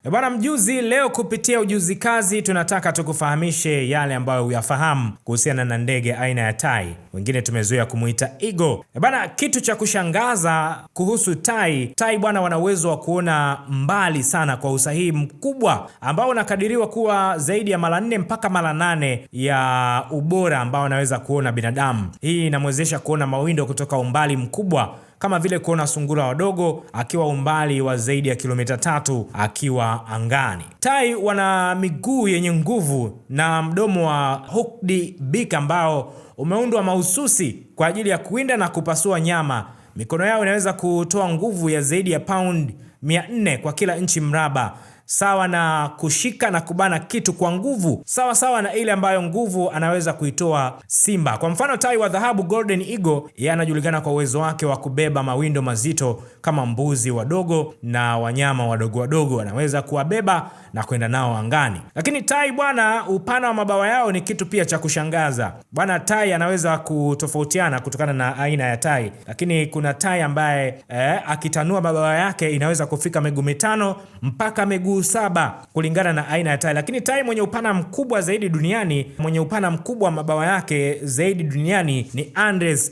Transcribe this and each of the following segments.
Bwana mjuzi, leo kupitia Ujuzi Kazi tunataka tukufahamishe yale ambayo huyafahamu kuhusiana na ndege aina ya tai, wengine tumezoea kumuita eagle. Bwana, kitu cha kushangaza kuhusu tai, tai bwana, wana uwezo wa kuona mbali sana kwa usahihi mkubwa ambao unakadiriwa kuwa zaidi ya mara 4 mpaka mara 8 ya ubora ambao anaweza kuona binadamu. Hii inamwezesha kuona mawindo kutoka umbali mkubwa kama vile kuona sungura wadogo akiwa umbali wa zaidi ya kilomita 3 akiwa angani. Tai wana miguu yenye nguvu na mdomo wa hooked beak ambao umeundwa mahususi kwa ajili ya kuwinda na kupasua nyama. Mikono yao inaweza kutoa nguvu ya zaidi ya pound 400 kwa kila inchi mraba, sawa na kushika na kubana kitu kwa nguvu, sawa sawa na ile ambayo nguvu anaweza kuitoa simba. Kwa mfano, tai wa dhahabu Golden Eagle, yeye anajulikana kwa uwezo wake wa kubeba mawindo mazito kama mbuzi wadogo na wanyama wadogo wadogo, anaweza kuwabeba na kwenda nao angani. Lakini tai bwana, upana wa mabawa yao ni kitu pia cha kushangaza bwana. Tai anaweza kutofautiana kutokana na aina ya tai, lakini kuna tai ambaye akitanua mabawa yake inaweza kufika miguu 5 mpaka miguu 7 kulingana na aina ya tai. Lakini tai mwenye upana mkubwa zaidi duniani, mwenye upana mkubwa wa mabawa yake zaidi duniani ni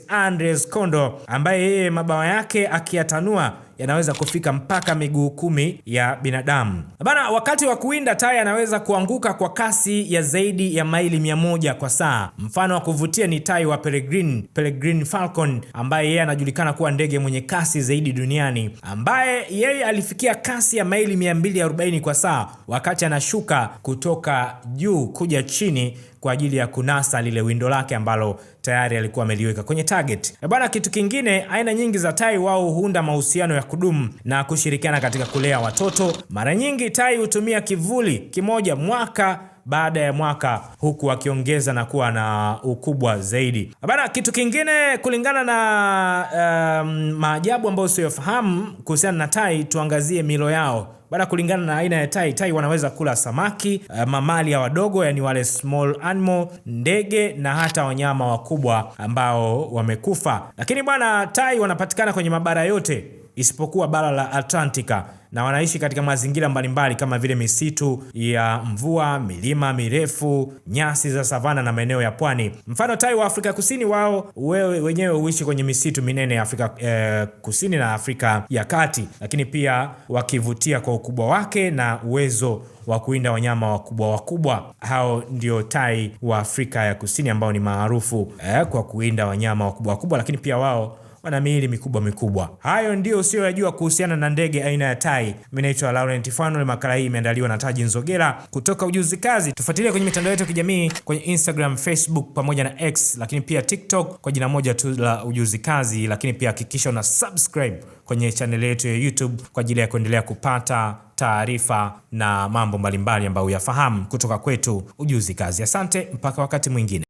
Andres Condor, ambaye yeye mabawa yake akiyatanua yanaweza kufika mpaka miguu 10 ya binadamu. Bana, wakati wa kuwinda tai anaweza kuanguka kwa kasi ya zaidi ya maili 100 kwa saa. Mfano wa kuvutia ni tai wa Peregrine Falcon, ambaye yeye anajulikana kuwa ndege mwenye kasi zaidi duniani, ambaye yeye alifikia kasi ya maili 240 kwa saa wakati anashuka kutoka juu kuja chini kwa ajili ya kunasa lile windo lake ambalo tayari alikuwa ameliweka kwenye target. Bwana, kitu kingine, aina nyingi za tai wao huunda mahusiano ya kudumu na kushirikiana katika kulea watoto. Mara nyingi tai hutumia kivuli kimoja mwaka baada ya mwaka, huku akiongeza na kuwa na ukubwa zaidi. Bana, kitu kingine kulingana na maajabu ambayo usiyofahamu kuhusiana na tai, tuangazie milo yao. Bana, kulingana na aina ya tai, tai wanaweza kula samaki, mamalia wadogo, yani wale small animal, ndege na hata wanyama wakubwa ambao wamekufa. Lakini bwana, tai wanapatikana kwenye mabara yote isipokuwa bara la Atlantika na wanaishi katika mazingira mbalimbali kama vile misitu ya mvua, milima mirefu, nyasi za savana na maeneo ya pwani. Mfano, tai wa Afrika Kusini wao wenyewe huishi kwenye misitu minene ya Afrika Kusini na Afrika ya Kati, lakini pia wakivutia kwa ukubwa wake na uwezo wa kuwinda wanyama wakubwa wakubwa. Hao ndio tai wa Afrika ya Kusini ambao ni maarufu kwa kuwinda wanyama wakubwa wakubwa, lakini pia wao wana miili mikubwa mikubwa. Hayo ndio usiyoyajua kuhusiana na ndege aina ya tai. Mimi naitwa Laurent Fanuel. Makala hii imeandaliwa na Taji Nzogela kutoka Ujuzi Kazi. Tufuatilie kwenye mitandao yetu ya kijamii kwenye Instagram, Facebook pamoja na X, lakini pia TikTok kwa jina moja tu la Ujuzi Kazi, lakini pia hakikisha una subscribe kwenye channel yetu ya YouTube kwa ajili ya kuendelea kupata taarifa na mambo mbalimbali ambayo uyafahamu kutoka kwetu Ujuzi Kazi. Asante, mpaka wakati mwingine.